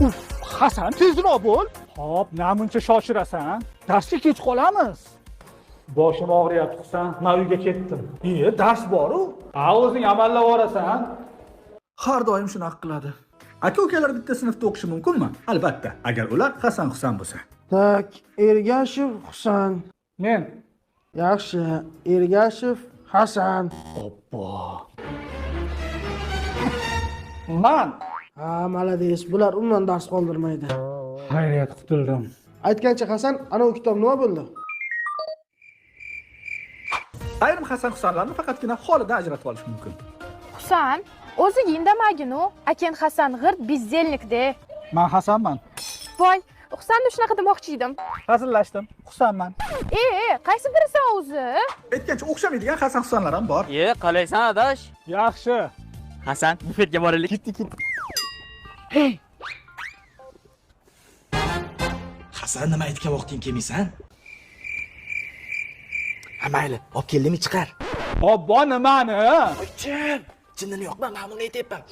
Uf, Hasan, tezroq bo'l. Hop, namuncha shoshirasan. Darsga kech qolamiz. Boshim og'riyapti, Husan. Men uyga ketdim. E, dars bor-u. Ha, o'zing amallab borasan. Har doim shunaqa qiladi. Aka-ukalar bitta sinfda o'qishi mumkinmi? Albatta, agar ular Hasan Husan bo'lsa. Так, Ergashev Husan. Men. Yaxshi, Ergashev Hasan. Obbo. Man. Ha, молодец. Bular umuman dars qoldirmaydi. Xayriyat, qutuldim. Aytgancha Hasan, anavi kitob nima bo'ldi? Ayrim Hasan Husanlarni faqatgina holidan ajratib olish mumkin. Husan, o'ziga indamagin-u. Aken Hasan g'irt бездельник de. Man Hasanman. Voy, Husanni shunaqa demoqchi edim. Hazillashdim. Husanman. E, qaysi birisan o'zi? Aytgancha o'xshamaydigan Hasan Husanlar ham bor. Ye, qalaysan adash? Yaxshi. Hasan, bufetga boraylik. Ketdik, ketdik. Hey, Hasan, nima aytgan vaqting kelmaysan? Ha, mayli, olib keldimi, chiqar. Obbo, nimani? Jim, jinnini yoqma, men buni aytyapman.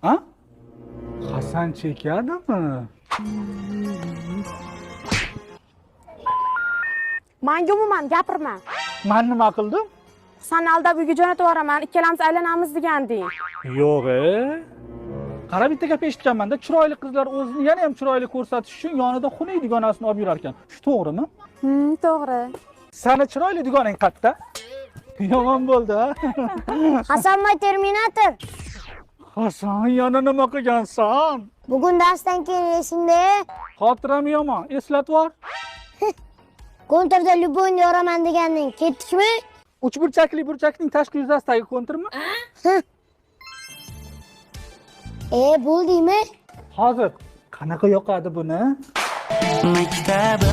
Ha? Hasan chekadimi? Manga umuman gapirma. Man nima qildim? Sani aldab uyga jo'natib yuboraman, ikkalamiz aylanamiz deganding. Yo'q, e. Qara, bitta gap eshitganman-da, chiroyli qizlar o'zini yana ham chiroyli ko'rsatish uchun yonida xunuk dugonasini olib yurar ekan. Shu to'g'rimi? To'g'ri. Sani chiroyli dugonang qayerda? Yomon bo'ldi, ha? Hasanmay Terminator. Hasan, yana nima qilgansan? Bugun darsdan keyin esingda. Xotiram yomon, eslatib yubor. Kontrda любойni yoraman deganding. Ketdikmi? Uchburchakli burchakning tashqi yuzasidagi konturmi? E, bo'ldingmi? Hozir qanaqa yoqadi buni?